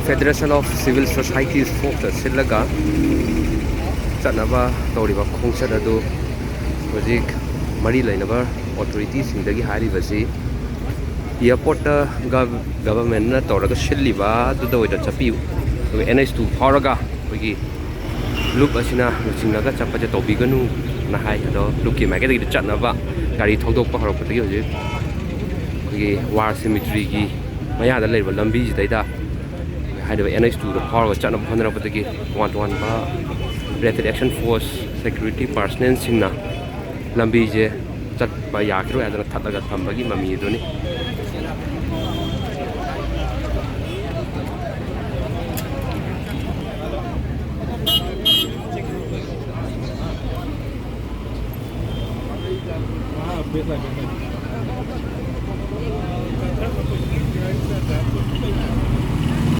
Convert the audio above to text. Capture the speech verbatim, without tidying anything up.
Federation of Civil Societies ꯐꯣꯔꯁꯇ ꯁꯤꯜꯂꯒ ꯆꯠꯅꯕ ꯇꯧꯔꯤꯕ ꯈꯣꯡꯆꯠ ꯑꯗꯨ ꯍꯧꯖꯤꯛ ꯃꯔꯤ ꯂꯩꯅꯕ ꯑꯣꯊꯣꯔꯤꯇꯤꯁꯤꯡꯗꯒꯤ ꯍꯥꯏꯔꯤꯕꯁꯤ, ꯑꯦꯌꯥꯔꯄꯣꯔꯠꯇ ꯒꯚꯔꯟꯃꯦꯟꯅ ꯇꯧꯔꯒ ꯁꯤꯜꯂꯤꯕ ꯑꯗꯨꯗ ꯑꯣꯏꯅ ꯆꯠꯄꯤꯌꯨ, ꯑꯗꯨꯒ ꯑꯦꯟ ꯑꯩꯆ ꯇꯨ ꯐꯥꯎꯔꯒ ꯑꯩꯈꯣꯏꯒꯤ ꯂꯨꯞ ꯑꯁꯤꯅ ꯂꯨꯆꯤꯡꯂꯒ ꯆꯠꯄꯁꯦ ꯇꯧꯕꯤꯒꯅꯨꯅ ꯍꯥꯏ꯫ ꯑꯗꯣ ꯂꯨꯞꯀꯤ ꯃꯥꯏꯀꯩꯗꯒꯤꯗꯤ ꯆꯠꯅꯕ ꯒꯥꯔꯤ ꯊꯧꯗꯣꯛꯄ ꯍꯧꯔꯛꯄꯗꯒꯤ ꯍꯧꯖꯤꯛ ꯑꯩꯈꯣꯏꯒꯤ ꯋꯥꯔ ꯁꯤꯃꯤꯇ꯭ꯔꯤꯒꯤ ꯃꯌꯥꯗ ꯂꯩꯔꯤꯕ ꯂꯝꯕꯤꯁꯤꯗꯩꯗ ꯍꯥꯏꯔꯤꯕ ꯑꯦꯟ ꯑꯩꯆ ꯇꯨꯗ ꯐꯥꯎꯔꯒ ꯆꯠꯅꯕ ꯍꯣꯠꯅꯔꯛꯄꯗꯒꯤ ꯇꯣꯉꯥꯟ ꯇꯣꯉꯥꯟꯕ ꯔꯦꯄꯤꯗ ꯑꯦꯛꯁꯟ ꯐꯣꯔꯁ ꯁꯦꯀ꯭ꯌꯨꯔꯤꯇꯤ ꯄꯥꯔꯁꯅꯦꯜꯁꯤꯡꯅ ꯂꯝꯕꯤꯁꯦ ꯆꯠꯄ ꯌꯥꯈꯤꯔꯣꯏ ꯍꯥꯏꯗꯅ ꯊꯠꯂꯒ ꯊꯝꯕꯒꯤ ꯃꯃꯤ ꯑꯗꯨꯅꯤ꯫